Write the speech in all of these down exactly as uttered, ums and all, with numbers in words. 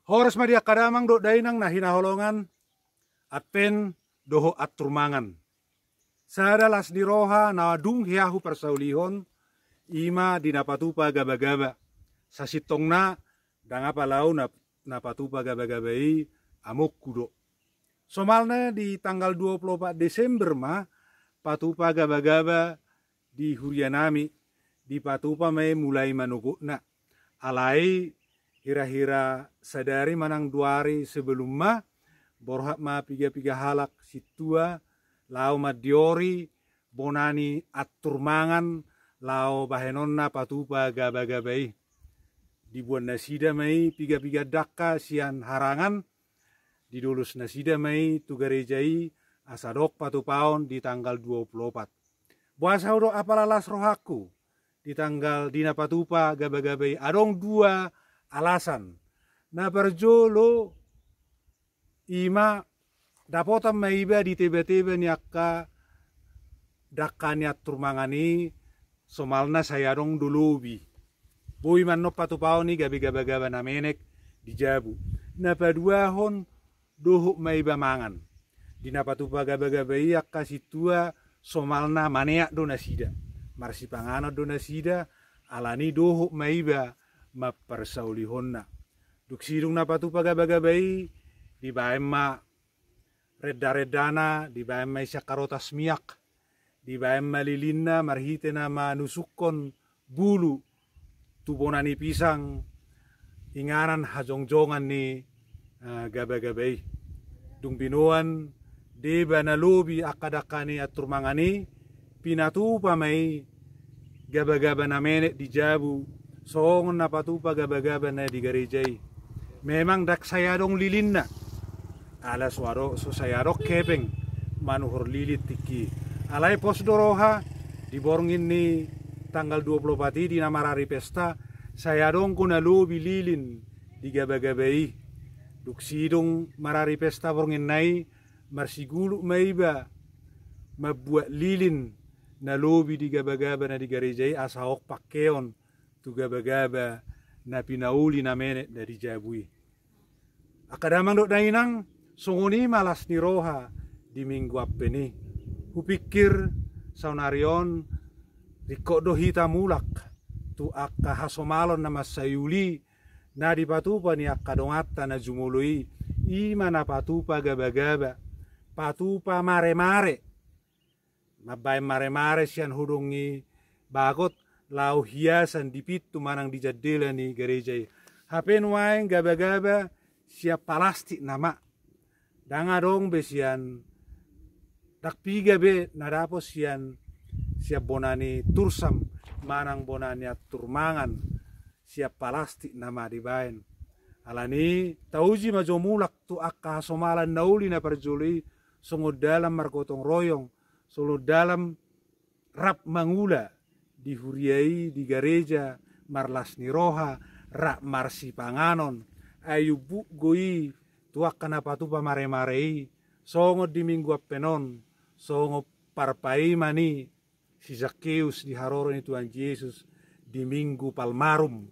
Horas ma di angka damang dohot dainang na hinaholongan, Advent dohot anturmangan. Sada las ni roha na dung hea huparsaulihon, i ma di na patupa gabagaba. Sasintongna ndang apal ahu na, na patupa gabagaba i, amongku do. Somalna di tanggal dua puluh opat Desember ma patupa gabagaba di hurianami, dipatupa ma i mulai manogotna. Alai hira-hira sadari manang dua ari sebelum ma, borhat ma piga-piga halak sintua laho mandiori bona ni anturmangan laho bahenonna patupa gabagaba i. Diboan nasida ma i piga-piga dangka sian harangan, didolos nasida ma i tu gareja i, asa dok patupaon di tanggal dua puluh opat. Boasa hudok apala las rohangku di tanggal di na patupa gabagaba i? Adong dua alasan. Na parjolo, i ma dapotan ma iba di teba-teba ni angka dangka ni anturmangan i, somalna sai adong do lobi. Boi ma annon patupaon i gabe gabagaba na menek di jabu. Na paduahon, dohot ma iba mangan. Di na patupa gabagaba i angka sintua, somalna maneat do nasida, marsipanganon do nasida, alani dohot ma iba mamparsaulihonna. Dung sidung na patupa gabagaba i, dibaen ma renda-rendana, dibaen ma i sian karotas miak, dibaen ma lilinna marhite na manusukkon bulu tu bona ni pisang, inganan hajongjongan ni, eh, gabagaba i. Dung binoan deba na lobi angka dangka ni anturmangan i, pinatupa ma i gabagaba na menek di jabu, songon na patupa gabagaba na di gareja i. Memang ndang sai adong lilinna, ala so adong, so sai adong hepeng manuhor lilin tingki i. Alai pos do roha, di borngin ni tanggal dua puluh opat i, di na marari pesta, sai adong do na lobi lilin di gabagaba i. Dung sidung marari pesta bornginna i, marsigulut ma iba mambuat lilin na lobi di gabagaba na di gareja i, asa adong pangkeon tu gabagaba na pinauli na menek na di jabu i. Angka damang dohot dainang, songon i ma las ni roha di Minggu Advent i. Hupikir saonari on ringkot do hita mulak tu angka hasomalon na mansai uli na dipatupa ni angka donganta na jumolo i, i ma na patupa gabagaba, patupa maremare. Mambaen maremare sian hodong ni bagot laho hiasan di pintu manang di jandela ni gareja i. Hape nuaeng gabagaba sian palastik nama. Ndang adong be sian, ndang piga be na dapot sian, sian bona ni tursam manang bona ni anturmangan, sian palastik nama dibaen. Alani tauji ma jo mulak tu angka hasomalan na uli na parjolo i, songon dalan margotong royong, songon dalan rap mangula di huria i, di gareja, marlas ni roha, rap marsipanganon. Ai umbuk do i tu angka na patupa maremare i, songon di Minggu Advent on, songon parpaiman ni si Zakkeus di haroro ni Tuhan Jesus di Minggu Palmarum,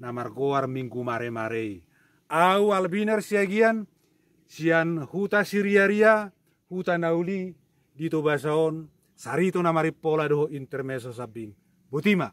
na margoar Minggu Maremare i. Ahu Albiner Siagian, sian huta Siriaria, huta na uli di Tobasa on, sarito na marimpola dohot intermezzo sambing. Botima.